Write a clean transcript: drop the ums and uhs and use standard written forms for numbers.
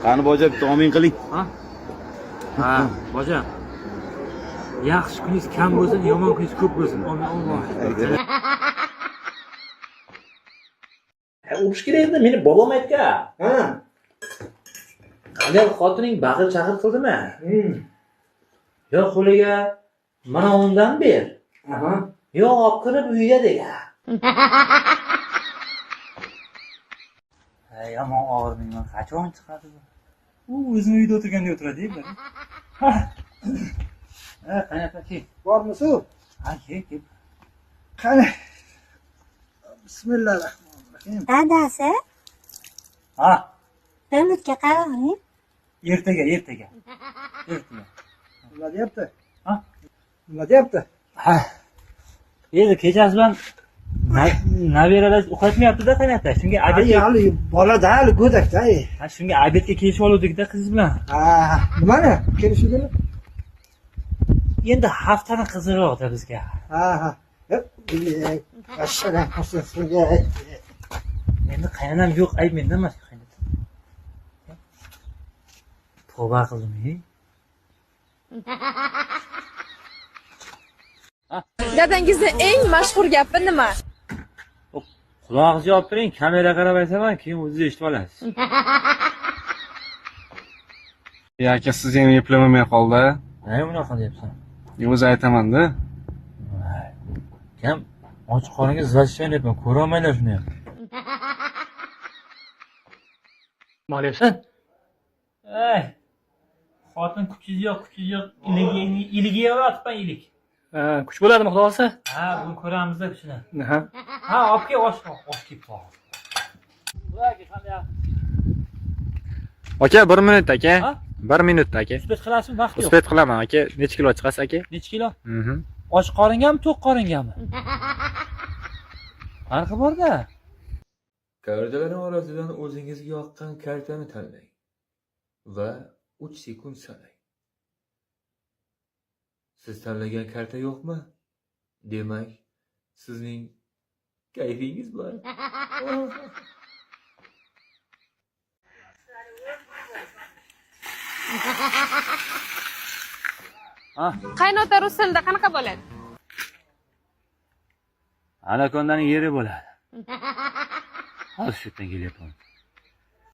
Qani boja, bitta omin qiling. Ha? Ha, boja. Yaxshi kuningiz kam bo'lsin, yomon kuningiz ko'p bo'lsin. Amin, Alloh. Urush kerak edi, meni bobom aytgan. Ha. Agar xotining baqir chaqir qildimi? Yo qo'liga mana undan ber. Aha. Yo olib kirib uyga degan. Yomon og'rimayman, qachon chiqadi bu? U o'zini uyda o'tirgandek o'tiradi, bu. Ha, qanaqa kel? Bormi suv? Ha, kel, kel. Qani. Bismillahirrohmanirrohim. Dadasi, Ha, davlatga qarang. Ertaga, ertaga. Ertaga. Nima deyapti? Ha? Nima deyapti? Ha. Endi kechasi bilan nabiralar uxlatmayapti-da qaynota. Shunga Hali obedga hali bolada, hali go'dakda. Ha, shunga obedga kelishib oluvdik-da qiz bilan. Ha, nimani? Kelishuvdimi? Endi haftani qizig'roqda bizga. Ha, ha. Endi qaynonam yo'q, ayb menda emas qaynota. Tavba qildim, ey. Dadangizni eng mashhur gapi nima? Qulog'ingizni yopib turing, kameraga qarab aytaman, keyin o'zingiz eshitib olasiz. Ya aka, siz ham eplamamay qoldi. Nima bunaqa deyapsan? O'zi aytaman-da. Kam och qoringa zivachishgan deyapman, ko'rolmaylar shuni ham. Nima qilyapsan? Ey. Xotin kuchingiz yo'q, kuchingiz yo'q. Iligi, iligi yotibman, ilik. Ha, kuch bo'ladimi xudo xohlasa? Ha, buni ko'ramiz-da kuchini. Ha. Ha, olib kel, osh, osh kelib qoldi. Aka, 1 minut aka. Ha? 1 minut aka. Uspet qilasizmi? Vaqt yo'q. Uspet qilaman aka. Necha kilo chiqasiz aka? Necha kilo? Mhm. Och qoringami, to'q qoringami? Farqi bor-da. Kartalar orasidan o'zingizga yoqqan kartani tanlang va 3 sekund sanang. Siz tanlagan karta yo'qmi? Demak, sizning kayfingiz bor. Qaynota rus tilida qanaqa bo'ladi? Anakondaning yeri bo'ladi. Hozir shu yerdan kelyapman.